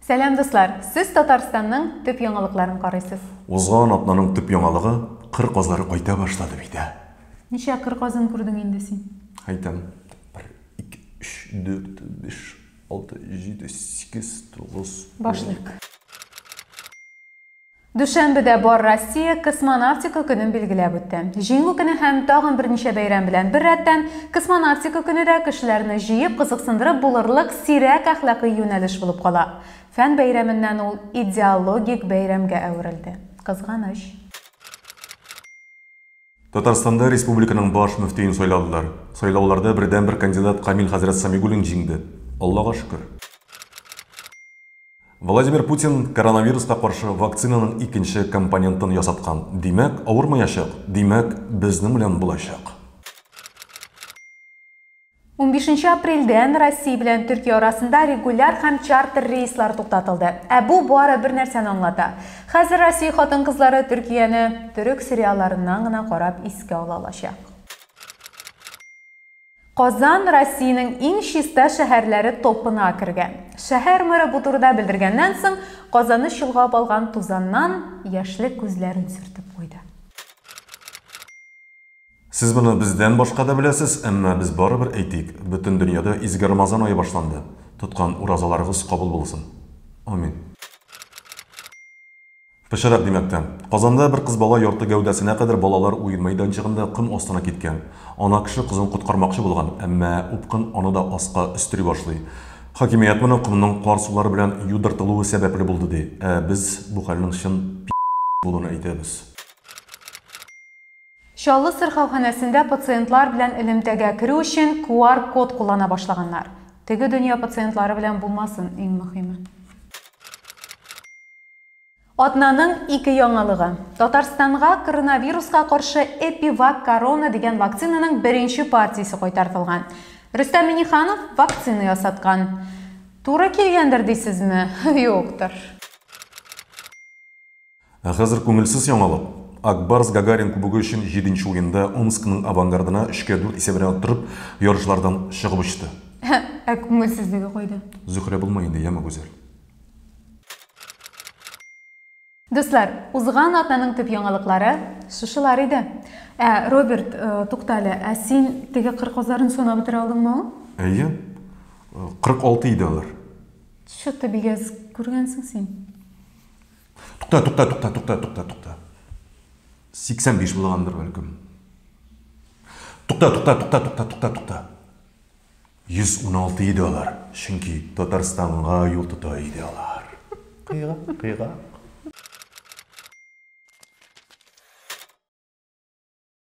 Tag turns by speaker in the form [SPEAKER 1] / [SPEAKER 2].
[SPEAKER 1] Сәлам, дуслар! Сез Татарстанның төп яңалыкларын карыйсыз.
[SPEAKER 2] Узган атнаның төп яңалыгы кыр казлары кайта башлады бит, ә.
[SPEAKER 1] Ничә кыр казын күрдең инде син?
[SPEAKER 2] Әйтәм. 1, 2, 3, 4, 5, 6, 7, 8, 9.
[SPEAKER 1] Башлыйк. Дүшәмбедә бар Россия космонавтика көнен билгеләп үтте. Җиңү көне һәм тагын берничә бәйрәм белән беррәттән, космонавтика көне дә кешеләрне җыеп, кызыксындырып булырлык сирәк әхлакый юнәлеш булып кала. Фән бәйрәменнән ул идеологик бәйрәмгә әверелде. Кызганыч.
[SPEAKER 2] Татарстанда республиканың баш мөфтиен сайладылар. Сайлауларда бердәнбер кандидат Камил хәзрәт Самигуллин җиңде. Аллага шөкер. Владимир Путин коронавируска каршы вакцинаның икенче компонентын ясаткан. Димәк, авырмаячак. Димәк, безнең белән булачак.
[SPEAKER 1] 15 апрельдән Россия белән Төркия арасында регуляр һәм чартер рейслар туктатылды. Ә бу бары бер нәрсәне аңлата. Хәзер Россия хатын-кызлары Төркияне төрек сериалларыннан гына карап искә ала алачак. Казан Россиянең иң чиста шәһәрләре топына кергән. Шәһәр мэры бу турыда белдергәннән соң, Казанны чолгап алган тузаннан яшьле күзләрен сөртеп куйды.
[SPEAKER 2] Сез моны бездән башка да беләсез, әмма без барыбер әйтик, бөтен дөньяда изге Рамазан ае башланды. Тоткан уразаларыгыз кабул булсын. Амин. Пычрак димәктән. Казанда бер кыз бала ярты гәүдәсенә кадәр балалар уен мәйданчыгында ком астына киткән. Ана кеше кызын коткармакчы булган, әмма упкын аны да аска өстери башлый. Хакимият моны комның кар сулары белән юдыртылуы сәбәпле булды ди. Ә без бу хәлнең чын пи булуын әйтәбез.
[SPEAKER 1] Чаллы сырхауханәсендә пациентлар белән элемтәгә керү өчен QR-код куллана башлаганнар. Теге дөнья пациентлары белән булмасын, иң мөһиме. Атнаның ике яңалыгы. Татарстанга коронавируска каршы Эпивак Корона дигән вакцинаның беренче партиясе кайтартылган. Рөстәм Миңнеханов вакцина ясаткан. Туры килгәндер дисезме? Юктыр.
[SPEAKER 2] Ә хәзер күңелсез яңалык. Ак Барс Гагарин кубогы өчен җиденче уенда Омскның Авангардына 3-4 исәбенә оттырып, ярышлардан чыгып очты.
[SPEAKER 1] Ә күңелсезлеге кайда?
[SPEAKER 2] Зөһрә булма инде, яме, Гүзәл.
[SPEAKER 1] Дуслар, узган атнаның төп яңалыклары шушылар иде. Ә, Роберт, э, туктале, ә син теге кыр казларын санап бетерә алдыңмы ул?
[SPEAKER 2] Әйе. 46 иде алар.
[SPEAKER 1] Чё-то бик әз күргәнсең син.
[SPEAKER 2] Тукта, тукта, тукта, тукта, тукта, тукта. 85 булгандыр бәлкем. Тукта, тукта, тукта, тукта, тукта, тукта. 116 иде алар, чөнки Татарстанга юл тота иде алар. Кыйгак, кыйгак.